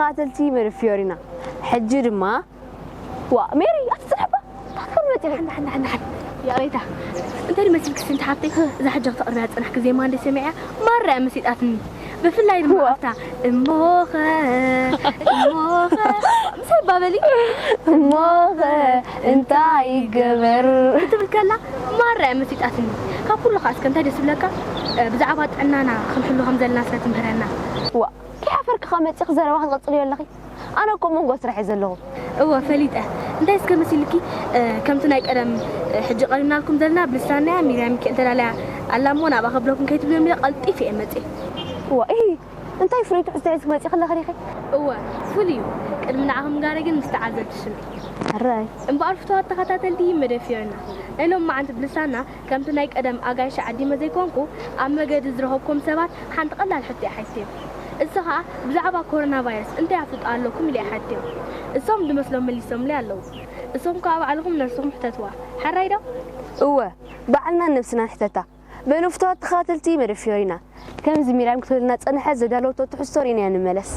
ተኸታተልቲ መደብ ፊዮሪና፣ ሕጂ ድማ፣ ዋ፣ ሜሪ፣ ኣቲ ጽንሕባ፣ ታትከም መጺ። ሓንዳ፣ ሓንዳ፣ ሓንዳ፣ ሓንዳ። ይቕሬታ። እንታይ ድመሲልኪ ስንቲ ሓብተይ? እዛ ሕጂ ክተቕርብያ ዝጸናሕኪ ዜማ እንደ ሰሚዐያ፣ ማራ እያ መሲጣትኒ። ብፍላይ ድማ ዋ። ኣብታ እሞኸ፣ እሞኸ፣ ምሳይ ባበሊ። እሞኸ፣ እንታይ ይገበር? ክትብል ከላ፣ ማራ እያ መሲጣትኒ። ካብ ኩሉ ከኣ እስከ እንታይ ደስ ይብለካ? እ፣ ብዛዕባ ጥዕናና ክንሕሉ ከም ዘለና ስለ ትምህረና። ዋ፣ ከይሓፈርኪ ካብ መጺኺ ዘረባ ክትቕጽልዮ ኣለኺ። ኣነ እኮ መንጎ ስራሕ እየ ዘለኹ። እወ፣ ፈሊጠ። እንታይ እስከ መሲልኪ፣ እ፣ ከምቲ ናይ ቀደም፣ እ፣ ሕጂ ቀሪብናልኩም ዘለና ብልሳና እያ፣ ሚርያ ሚካኤል ተዳልያ ኣላ እሞ ናብኣ ከብለኩም ከይትብልዮም ኢለ ቀልጢፈ እየ መጽየ። እዋ፣ እሂ፣ እንታይ ፍሉይ ትሕዝቶ ሒዝኪ መጺኺ ኣለኺ ዲኺ? እወ፣ ፍሉይ እዩ። ቅድሚ ንዓኹም ጋር ግን ምስ ተዓዘብቲ ስምዒ። ሕራይ። እምበኣር ፍቱዋት ተኸታተልቲ መደብ ፊዮሪና፣ ናይ ሎሚ መዓንቲ ብልሳና ከምቲ ናይ ቀደም ኣጋይሽ ዓዲመ ዘይኮንኩ፣ ኣብ መገዲ ዝረኸብኩም ሰባት ሓንቲ ቀላል ሕቶ እየ ሓቲተዮም። እሱ ኸኣ ብዛዕባ ኮሮና ቫይረስ እንታይ ኣፍልጦ ኣለኩም ኢለ እየ ሓቲተዮም። እሶም ዝመስሎም መሊሶምለይ ኣለዉ። እሶም ከኣ ባዕልኹም ነብስኹም ሕተትዋ። ሕራይ ዶ? እወ፣ ባዕልናን ነብስናን ንሕተታ። በሉ ፍቱዋት ተኸታተልቲ መደብ ፊዮሪና፣ ከምዚ ሚርያም ክትብልና ጸንሐት ዘዳለወቶ ትሕዝቶ ርኢናዮ ንመለስ።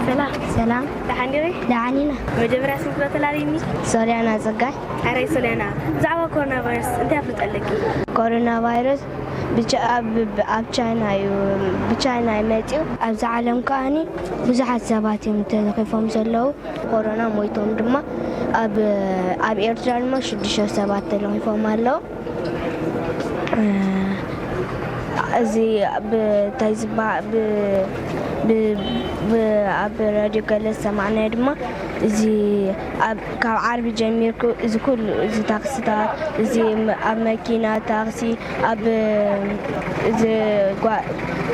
ሰላም። ሰላም። ደሓን ዲኺ? ደሓን ኢና። መጀመርያ ስምኪ ዶ ተላልይኒ? ሶልያና ጸጋይ። ኣረይ ሶልያና፣ ብዛዕባ ኮሮና ቫይረስ እንታይ ኣፍልጦ ኣለኪ? ኮሮና ቫይረስ ብቻ-፣ ኣብ፣ ኣብ ቻይና እዩ፣ ብቻይና እዩ መጺኡ። ኣብዚ ዓለም ከኣኒ ብዙሓት ሰባት እዮም ተለኺፎም ዘለዉ። ኮሮና ሞይቶም ድማ ኣብ፣ ኣብ ኤርትራ ድማ ሽዱሽተ ሰባት ተለኺፎም ኣለዉ። እ፣ እዚ ብ-፣ እንታይ ዝባ-፣ ብ-፣ ብ-፣ ብ-፣ ኣብ ራድዮ ገለ ዝሰማዕናዮ ድማ፣ እዚ ኣብ፣ ካብ ዓርቢ ጀሚርኩ እዚ ኩሉ፣ እዚ ታክስታት፣ እዚ ም-፣ ኣብ መኪና፣ ታክሲ፣ ኣብ፣ እዚ ጓ-፣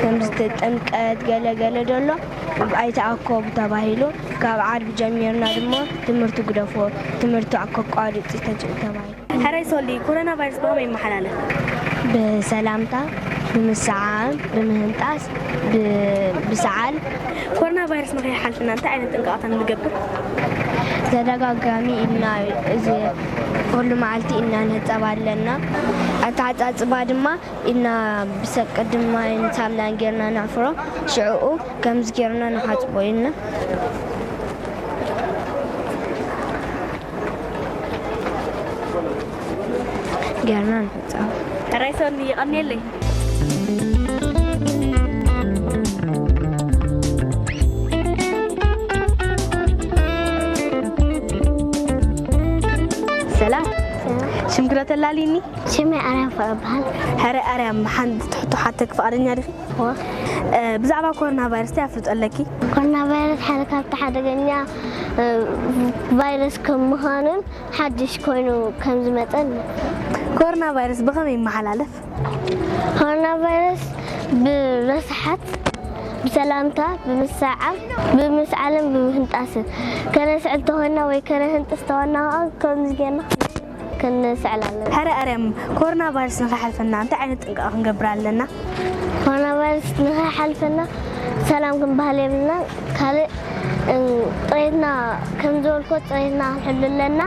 ከምዚ ጥምቀት ገለ ገለ ደሎ ኣይተኣከቡ ተባሂሉ፣ ካብ ዓርቢ ጀሚርና ድማ ትምህርቲ ግደፎ፣ ትምህርቲ ከቋርጽ ተባሂሉ። ሕራይ ሶሊ፣ ኮሮና ቫይረስ ብኸመይ ይመሓላለፍ? ብሰላምታ፣ ብምስዓም፣ ብምህንጣስ፣ ብ-፣ ብሰዓል። ኮሮና ቫይረስ ንኸይሓልፍና እንታይ ዓይነት ጥንቃቐታት ንገብር? ተደጋጋሚ ኢድና፣ እዚ ኩሉ መዓልቲ ኢድና ንሕጸብ ኣለና። ኣተሓጻጽባ ድማ ኢድና ብሰ-፣ ቅድም ማይን ሳሙናን ጌርና ነሕፍሮ፣ ሽዕኡ ከምዚ ጌርና ንሓጽቦ ኢድና። ጌርና ንሕጸብ። ሕራይ ሶኒ፣ የቐንየለይ። ሰላም። ሰላም። ሽምግሎ ተላልይኒ? ሽመይ ኣርያም ፍቕረ እበሃል። ሕራይ ኣርያም፣ ሓንቲ ሕቶ ሓተኪ ፍቓደኛ ዲኺ? እወ። እ፣ ብዛዕባ ኮሮና ቫይረስ እንታይ ኣፍልጦ ኣለኪ? ኮሮና ቫይረስ ሓደ ካብቲ ሓደገኛ፣ እ፣ ቫይረስ ከም ምዃኑን ሓድሽ ኮይኑ ከም ዝመጸን። ኮሮና ቫይረስ ብኸመይ ይመሓላለፍ? ኮሮና ቫይረስ ብረስሓት፣ ብሰላምታ፣ ብምስዓም፣ ብምስዓልን ብምህንጣስን። ከነስዕል ተኾይና ወይ ከነህንጥስ ተኾይና ከኣ ከምዚ ጌርና ክንስዕል ኣለና። ሕራይ ኣርያም፣ ኮሮና ቫይረስ ንኸይሓልፈና እንታይ ዓይነት ጥንቃቐ ክንገብር ኣለና? ኮሮና ቫይረስ ንኸይሓልፈና ሰላም ክንበሃል የብልና። ካልእ፣ እ፣ ጽሬትና፣ ከም ዝበልኮ ጽሬትና ክንሕሉ ኣለና።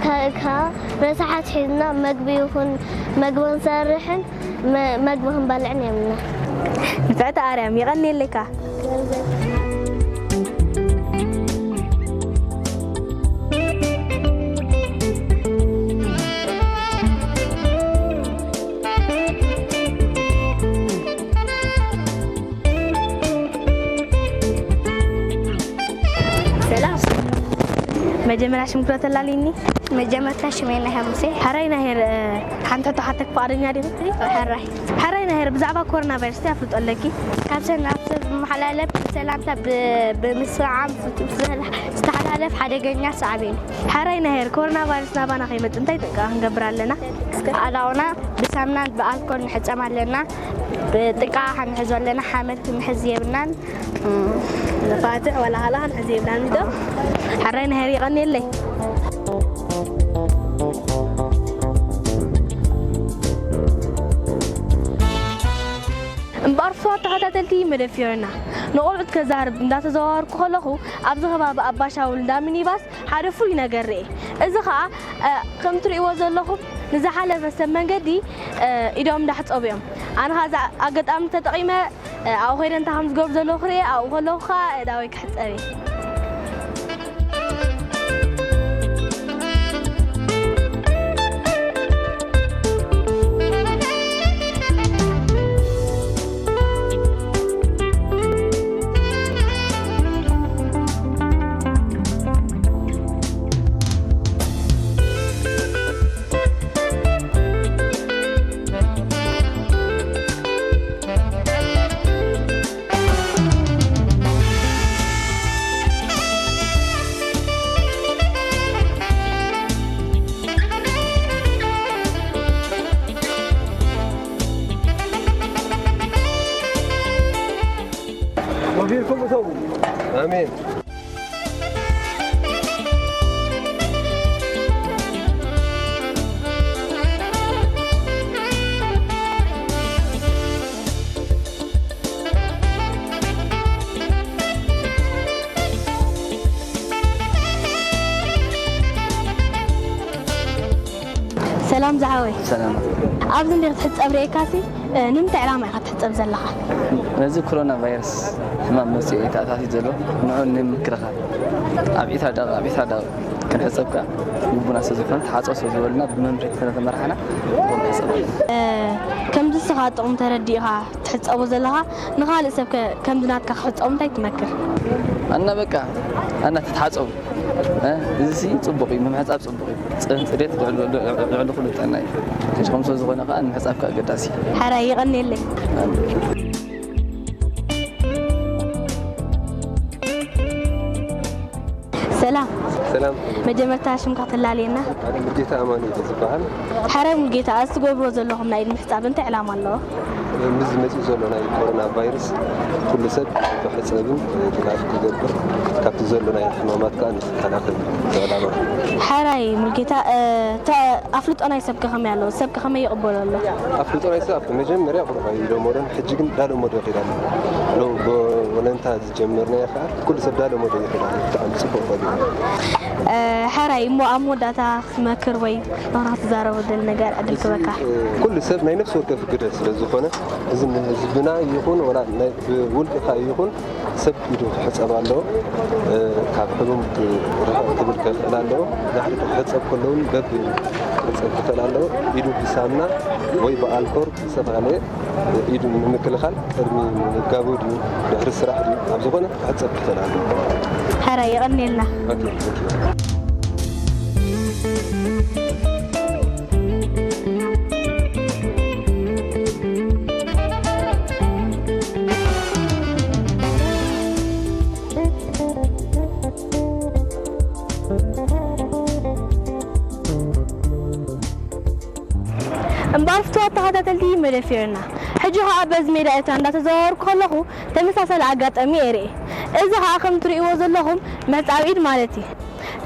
ካልእ ከኣ ረሳሓት ሒዝና መግቢ ይኹን መግቢ ክንሰርሕን መ-፣ መግቢ ክንበልዕን የብልና። ንፍዕቲ ኣርያም፣ የቐንየለይ። ሰላም። መጀመርያ ሽምግሎ ተላልይኒ? መጀመርታ ሽመይ ናሄር ሙሴ። ሕራይ ናሄር፣ እ፣ ሓንቲ ሕቶ ሓተክ ፍቓደኛ ዲኺ? ሕራይ። ሕራይ ናሄር፣ ብዛዕባ ኮሮና ቫይረስ እንታይ ኣፍልጦ ኣለኪ? ካብ ሰብ ናብ ሰብ ዝመሓላለፍ ብሰላምታ ብ-፣ ብምስዕዓም ዝተሓላለፍ ሓደገኛ ሳዕቤን። ሕራይ ናሄር፣ ኮሮና ቫይረስ ናባና ከይመጽእ እንታይ ጥንቃቐ ክንገብር ኣለና? ኣእዳውና ብሳሙናን ብኣልኮል ንሕጸም ኣለና። ብጥንቃቐ ክንሕዞ ኣለና። ሓመድ ክንሕዝ የብልናን። ንፋትሕ ዋላ ኻላ ክንሕዝ የብልናን ዶ? ሕራይ ናሄር፣ የቐንየለይ። እምበኣር ፍቱዋት ተኸታተልቲ መደብ ፊዮሪና፣ ንቖልዑት ከዛርብ እንዳተዘዋወርኩ ከለኹ ኣብዚ ከባቢ ኣባሻውል እንዳ ሚኒባስ ሓደ ፍሉይ ነገር ርእየ። እዚ ኸኣ፣ እ፣ ከም ትርእይዎ ዘለኹም ንዝሓለፈ ሰብ መንገዲ፣ እ፣ ኢዶም እንዳሕጸቡ እዮም። ኣነ ኸኣ እዛ ኣጋጣሚ ተጠቒመ፣ እ፣ ኣብኡ ኸይደ እንታይ ከም ዝገብሩ ዘለዉ ክርእየ፣ ኣብኡ ከለኹ ኸኣ ኣእዳወይ ክሕጸብ እየ። ወፊርኩም እተዉ። ኣሜን። ሰላም ዝሓወይ። ሰላም። ኣብዚ እንዲኻ ክትሕጸብ ርእየካሲ፣ እ፣ ንምንታይ ዕላማ ኢኻ ትሕጸብ ዘለኻ? ነዚ ኮሮና ቫይረስ ሕማም መጺኡ እዩ ተኣታትዩ ዘሎ። ንዑ ንምክልኻል ኣብ ዒስራ ደቂቕ፣ ኣብ ዒስራ ደቂቕ ክንሕጸብ ከኣ ግቡና ስለ ዝኾነ፣ ተሓጸቡ ስለ ዝበሉና፣ ብመምርሒ ስለ ተመርሓና፣ ንሕጸብ። እ፣ ከምዚ ንስኻ ጥቕሙ ተረዲእኻ ትሕጸቦ ዘለኻ፣ ንኻልእ ሰብ ከ ከምዚ ናትካ ክሕጸቡ እንታይ ትመክር? ኣና በቃ፣ ኣና ተተሓጸቡ። እ፣ እዚ ሲ ጽቡቕ እዩ፣ ምምሕጻብ ጽቡቕ እዩ። ጽ-፣ ጽሬት ልዕሊ፣ ልዕሊ፣ ልዕሊ ኩሉ ጥዕና እዩ። ሕጂ ከም ሰብ ዝኾነ ከኣ ንምሕጻብ ከኣ ኣገዳሲ እዩ። ሓራይ የቐንየለይ። ኣሜን። ሰላም። ሰላም። መጀመርታ ሽምካ ተላልየና? ኣነ ሙልጌታ ኣማኑኤል ዝበሃል። ሓራይ ሙልጌታ፣ እዚ ትገብርዎ ዘለኹም ናይ ኢድ ምሕጻብ እንታይ ዕላማ ኣለዎ? ምስዚ መጺኡ ዘሎ ናይ ኮሮና ቫይረስ ኩሉ ሰብ ክሕጸብን ጽንዓት ክገብር፣ ካብቲ ዘሎ ናይ ሕማማት ከኣ ንክከላኸል ዝዕላማ። ሓራይ ሙልጌታ፣ እ፣ ተ-፣ ኣፍልጦ ናይ ሰብ ከ ከመይ ኣለዎ? ሰብ ከ ከመይ ይቕበሎ ኣሎ? ኣፍልጦ ናይ ሰብ ኣብቲ መጀመርያ ቁሩብ ኣይለመዶን፣ ሕጂ ግን ዳለመዶ ይኸይድ ኣሎ። ሎ-፣ ብ-፣ ወለንታ ዝጀመርናዮ ከኣ ኩሉ ሰብ ዳለመዶ ይኸይድ ኣሎ። ብጣዕሚ ጽቡቕ ኾይኑ። እ፣ ሓራይ እሞ ኣብ መወዳእታ ክትመክር ወይ ንኽትዛረቦ ትደሊ ነገር ዕድል ክበካ። ኩሉ ሰብ ናይ ነፍሲ ወከፍ ግደ ስለ ዝኾነ፣ እዚ ንህዝብና ይኹን ወላ ናይ ብውልቅኻ ይኹን ሰብ ኢዱ ክሕጸብ ኣለዎ። እ፣ ካብ ሕሙም ክ-፣ ርሕቕ ክብል ክኽእል ኣለዎ። ዳሕሪ ክሕጸብ ከሎ እውን በብ ክሕጸብ ክኽእል ኣለዎ። ኢዱ ብሳምና ወይ ብኣልኮር ዝተፈላለየ ኢዱ ንምክልኻል ቅድሚ ምምጋቡ ድዩ፣ ድሕሪ ስራሕ ድዩ፣ ኣብ ዝኾነ ክሕጸብ ክኽእል ኣለዎ። ሓራይ የቐንየልና። ኦኬ፣ ኦኬ። እምበኣር ፍቱዋት ተኸታተልቲ መደብ ፊዮሪና፣ ሕጂ ኸኣ በዚ ሜዳ ኤርትራ እንዳተዘዋወርኩ ከለኹ ተመሳሳሊ ኣጋጣሚ እየ ርእየ። እዚ ኸኣ ከም ትርእይዎ ዘለኹም ምሕጻብ ኢድ ማለት እዩ።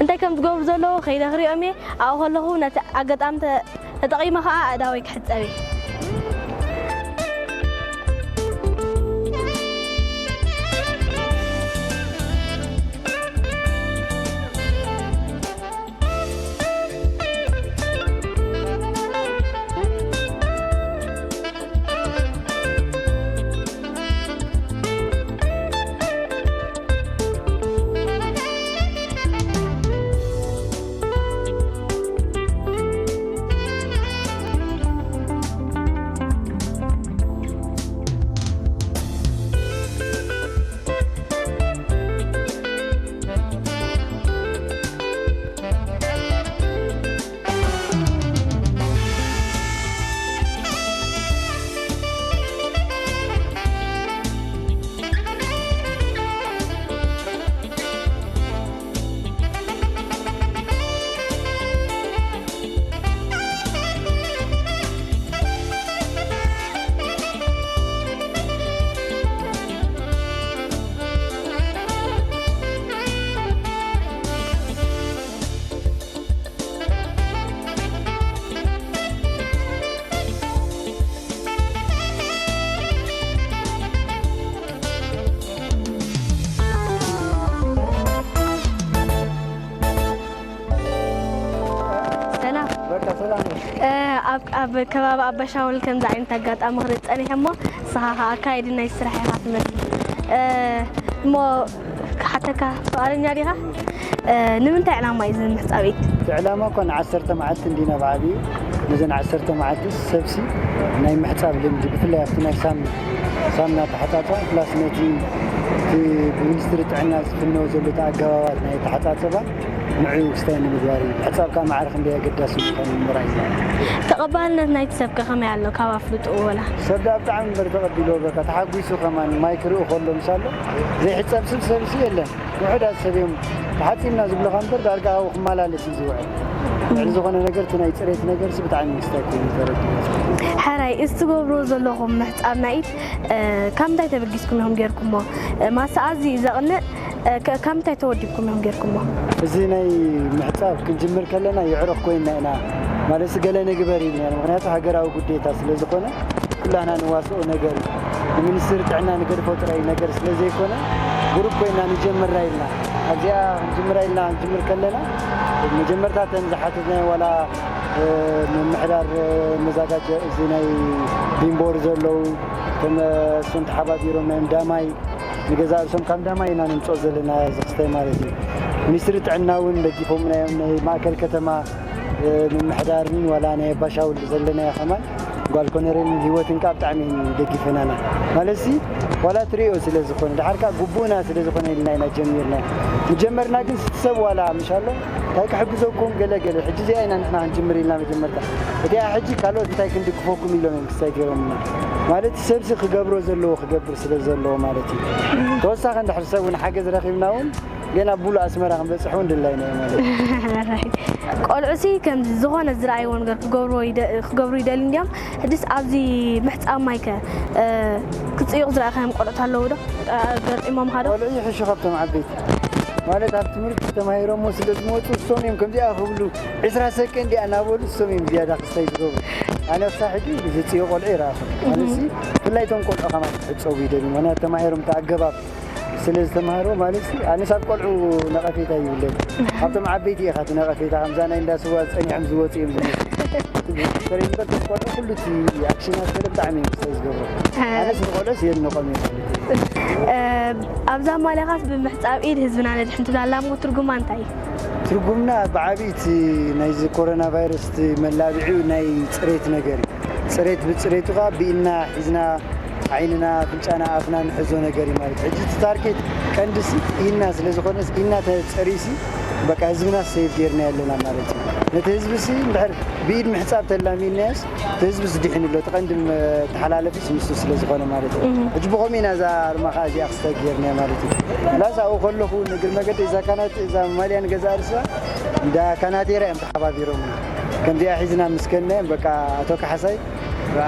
እንታይ ከም ዝገብሩ ዘለዉ ከይደ ክሪኦም እየ። ኣብኡ ከለኹ ነቲ ኣጋጣሚ ተ-፣ ተጠቒመ ኸኣ ኣእዳወይ ክሕጸብ እየ። ኣብ ኣብ ከባቢ ኣባሻውል ከምዚ ዓይነት ኣጋጣሚ ክርኢ ጸኒሐ እሞ፣ ንስኻ ኸኣ ኣካየዲ ናይ ስራሕ ኢኻ ትመስል። እ፣ እሞ ክሓተካ ፍቓደኛ ዲኻ? እ፣ ንምንታይ ዕላማ እዩ እዚ ምሕጻብ ኢድ? እቲ ዕላማ እኳ ንዓሰርተ መዓልቲ እንዲና ብዓብዩ፣ ነዘን ዓሰርተ መዓልቲ ሰብሲ ናይ ምሕጻብ ልምዲ፣ ብፍላይ ኣብቲ ናይ ሳምና፣ ሳምና ኣተሓጻጽባ፣ ፕላስ ነቲ፣ እቲ ብሚኒስትሪ ጥዕና ዝፍነው ዘሎ እቲ ኣገባባት ናይ ኣተሓጻጽባ፣ ንዕኡ ክስታይ ንምግባር እዩ። ምሕጻብ ከኣ ማዕረ ክንደይ ኣገዳሲ ምዃኑ ንምርኣይ እዩ። ተቐባልነት ናይቲ ሰብ ከ ከመይ ኣሎ ካብ ኣፍልጥኡ ወላ? ሰብ ደኣ ብጣዕሚ እምበር ተቐቢልዎ፣ በቃ ተሓጒሱ ከማን ማይ ክርኢ ከሎ ምሳሎ ዘይሕጸብ ስብ ሰብሲ የለን። ውሑዳት ሰብ እዮም ተሓጺብና ዝብሉኻ እምበር ዳርጋ ኣብኡ ክመላለስ እዩ ዝውዕል። ልዕሊ ዝኾነ ነገር እቲ ናይ ጽሬት ነገርሲ ብጣዕሚ ክስታይ ኮይኑ ተረዲኡ። ሕራይ፣ እዚ ትገብርዎ ዘለኹም ምሕጻብ ናይ ኢድ፣ እ፣ ካብ ምንታይ ተበጊስኩም ኢኹም ጌርኩሞ? እ፣ ማሳ ኣዝዩ እዩ ዘቕንእ፣ እ፣ ከ-፣ ካብ ምንታይ ተወዲብኩም ኢኹም ጌርኩሞ? እዚ ናይ ምሕጻብ ክንጅምር ከለና የዕሩኽ ኮይንና ኢና። ማለትሲ ገለ ንግበር ኢልና ኢና። ምኽንያቱ ሃገራዊ ግዴታ ስለ ዝኾነ ኩላህና ንዋስኦ ነገር እዩ። ንሚኒስትሪ ጥዕና ንገድፎ ጥራይ ነገር ስለ ዘይኮነ ግሩፕ ኮይንና ንጀምራ ኢልና። ኣብዚኣ ክንጅምራ ኢልና ክንጅምር ከለና መጀመርታ እተን ዝሓተትናዮ ዋላ፣ እ፣ ምምሕዳር፣ እ፣ መዛጋጀ እዚ ናይ ቢምቦር ዘለዉ እቶም፣ እ፣ እሶም ተሓባቢሮም ናይ እንዳማይ ንገዛ ርእሶም ካብ እንዳማይ ኢና ነምጽኦ ዘለና እዚ ክስታይ ማለት እዩ። ሚኒስትሪ ጥዕና እውን ደጊፎምና እዮም። ናይ ማእከል ከተማ፣ እ፣ ምምሕዳርን ዋላ ናይ ኣባሻውል ዘለናዮ ከማን ጓል ኮነሬልን ህይወትን ከኣ ብጣዕሚ እዮም ደጊፈናና። ማለትሲ ዋላ ትሪኦ ስለ ዝኾነ፣ ደሓር ከኣ ግቡእና ስለ ዝኾነ ኢልና ኢና ጀሚርና። ምጀመርና ግን ስቲ ሰብ ዋላ ምሽ ኣሎ፣ እንታይ ክሕግዘኩም ገለ ገለ፣ ሕጂ እዚኣ ኢና ንሕና ክንጅምር ኢልና መጀመርታ። እቲኣ ሕጂ ካልኦት እንታይ ክንድግፈኩም ኢሎም እዮም ክስታይ ገይሮምና። ማለት ሰብሲ ክገብሮ ዘለዎ ክገብር ስለ ዘለዎ ማለት እዩ። ተወሳኺ እንድሕር ሰብ እውን ሓገዝ ረኺብና እውን ገና ብሉእ ኣስመራ ክንበጽሕ እውን ድላይና እዩ ማለት እዩ። ቆልዑሲ ከምዚ ዝኾነ ዝረኣይዎ ነገር ክገብርዎ ይደ-፣ ክገብሩ ይደልዩ እንድዮም። ሕጅስ ኣብዚ ምሕጻብ ማይከ፣ እ፣ ክጽይቑ ዝረኣኻዮም ቆልዑት ኣለዉ ዶ? እ፣ ገጢሞምኻ ዶ? ቆልዑ ይሕሹ ካብቶም ዓበይቲ። ማለት ኣብ ትምህርቲ ተማሂሮሞ ስለ ዝመጹ እሶም እዮም ከምዚኣ ክብሉ ዕስራ ሰከንድ እያ እናበሉ እሶም እዮም ዝያዳ ክስታይ ዝገብሩ። ኣነ ክሳብ ሕጂ ዝጽይቑ ቆልዑ ይረኣኹ። ማለትሲ ብፍላይ እቶም ቆልዑ ከማን ክሕጸቡ ይደልዩ። ምኽንያቱ ተማሂሮም እቲ ኣገባብ ስለ ዝተማሃርዎ ማለትሲ ኣነስ ኣብ ቆልዑ ነቐፌታ ይብለኒ። ኣብቶም ዓበይቲ ኢኻ እቲ ነቐፌታ፣ ከምዛ ናይ እንዳ ስዋ ጸኒሖም ዝወጹ እዮም ዝመስሉ። ተረዲእካ እቶም ቆልዑ ኩሉ እቲ ኣክሽናት ገለ ብጣዕሚ እዮም ክስታይ ዝገብሩ። ኣነስ ንቆልዑስ የድንቖም እየ ማለት እዩ። እ፣ ኣብዛ ማልያኻስ ብምሕጻብ ኢድ ህዝብና ነድሕን ትብል ኣላ እሞ ትርጉማ እንታይ እዩ? ትርጉምና ብዓብዪ እቲ ናይዚ ኮሮና ቫይረስ እቲ መላብዒኡ ናይ ጽሬት ነገር እዩ። ጽሬት ብጽሬቱ ኸኣ ብኢድና ሒዝና ዓይንና፣ ኣፍንጫና፣ ኣፍና ንሕዞ ነገር እዩ ማለት እዩ። ሕጂ እቲ ታርጌት ቀንዲሲ ኢድና ስለ ዝኾነስ ኢድና ተጸሪዩሲ በቃ ህዝብና ሴቭ ጌርና ኣለና ማለት እዩ። ነቲ ህዝብሲ እንድሕር ብኢድ ምሕጻብ ተላሚድናዮስ እቲ ህዝብስ ድሒኑ ኣሎ። እቲ ቀንዲ መተሓላለፊስ ንሱ ስለ ዝኾነ ማለት እዩ። እህ። ሕጂ ብኸምኡ ኢና እዛ ኣርማ ኸኣ እዚኣ ክስታይ ጌርናያ ማለት እዩ። ፕላስ ኣብኡ ከለኹ ንእግሪ መገዲ እዛ ካናት-፣ እዛ ማልያ ንገዛእ ርእሳ እንዳ ካናቴራ እዮም ተሓባቢሮምና። ከምዚኣ ሒዝና ምስ ከድናዮም በቃ ኣቶ ካሕሳይ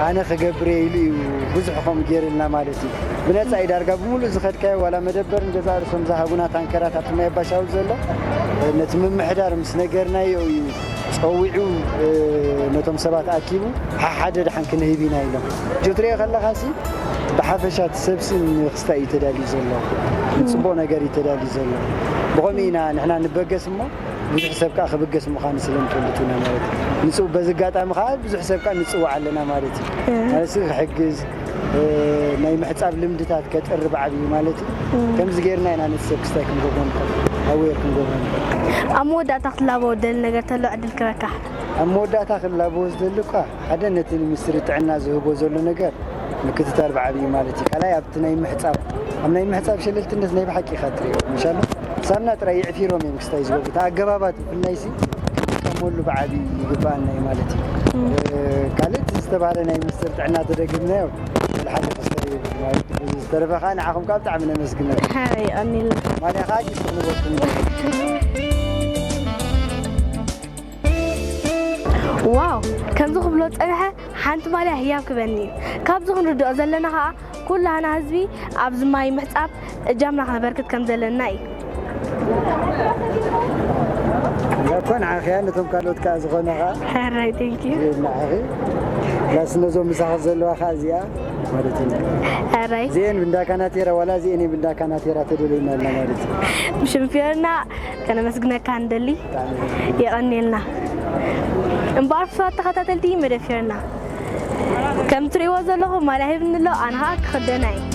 ኣነ ክገብር እየ ኢሉ እዩ ብዙሕ ከምኡ ገይሩልና ማለት እዩ። ብነጻ እዩ ዳርጋ ብምሉእ ዝኸድካዮ ዋላ መደበር ንገዛእ ርእሶም ዝሃቡና ታንከራት ኣብቲ ማይ ኣባሻውል ዘሎ ነቲ ምምሕዳር ምስ ነገርናዮ እዩ ጸዊዑ፣ እ፣ ነቶም ሰባት ኣኪቡ ሓሓደ ደሓን ክንህብ ኢና ኢሎም። ሕጂ ትሪኦ ከለኻሲ ብሓፈሻ እቲ ሰብሲ ንክስታይ እዩ ተዳልዩ ዘሎ። ንጽቡቕ ነገር እዩ ተዳልዩ ዘሎ። ብኸምኡ ኢና ንሕና ንበገስ እሞ ብዙሕ ሰብ ከኣ ክብገስ ምዃኑ ስለ ንፈልጥ ኢና ማለት እዩ። ንጽው-፣ በዚ ኣጋጣሚ ከኣ ብዙሕ ሰብ ከኣ ንጽውዕ ኣለና ማለት እዩ። እ። ማለት ክሕግዝ፣ እ፣ ናይ ምሕጻብ ልምድታት ከጥሪ ብዓብዩ ማለት እዩ። እ። ከምዚ ጌርና ኢና ነቲ ሰብ ክስታይ ክንገብሮ ንኽእል፣ ኣዌር ክንገብሮ ንኽእል። ኣብ መወዳእታ ክትላበዎ ዝደሊ ነገር ተሎ ዕድል ክበካ። ኣብ መወዳእታ ክላበዎ ዝደሊ እኳ ሓደ ነቲ ሚኒስትሪ ጥዕና ዝህቦ ዘሎ ነገር ምክትታል ብዓብዩ ማለት እዩ። ካልኣይ ኣብቲ ናይ ምሕጻብ፣ ኣብ ናይ ምሕጻብ ሸለልትነት ናይ ብሓቂ ኢኻ ትሪኦ። ምሻሎ ሳምና ጥራይ የዕፊሮም እዮም ክስታይ ዝገብሩ። እቲ ኣገባባት ብፍላይሲ ክንጥቀመሉ ብዓብዩ ይግብኣና እዩ ማለት እዩ። እ፣ ካልእ እቲ ዝተባህለ ናይ ሚኒስትሪ ጥዕና ተደጊምናዮ፣ ሓደ ክስታይ ማለት እዩ። ዝተረፈ ከዓ ንዓኹም ከዓ ብጣዕሚ ነመስግነኩም። ሃይ፣ ኣኒል። ማልያ ከዓ ጊስኹም ንበኩም። ዋው! ከምዚ ክብሎ ጸንሐ፣ ሓንቲ ማልያ ህያብ ክበኒ እዩ። ካብዚ ክንርድኦ ዘለና ኸኣ፣ ኩላህና ህዝቢ ኣብዚ ማይ ምሕጻብ እጃምና ከነበርክት ከም ዘለና እዩ። እዛ እኮ ንዓኺ እያ፣ ነቶም ካልኦት ከኣ ዝኾነ ኸኣ። ሕራይ፣ thank you። ንዓኺ። ላስ ነዞም ምሳኺ ዘለዋ ኸኣ እዚኣ ማለት እዩ። ሕራይ። እዚኤን ብንዳ ካናቴራ፣ ዋላ እዚኤን እየን ብንዳ ካናቴራ ተደልየና ኣለና ማለት እዩ። ብሽም ፊዮርና ከነመስግነካ ንደሊ። የቐንየልና። እምበኣር ፍትዋት ተኸታተልቲ መደብ ፌርና፣ ከም ትርእይዎ ዘለኹም ማልያ ሂብኒ ኣሎ፣ ኣነ ኸኣ ክኽደና እየ።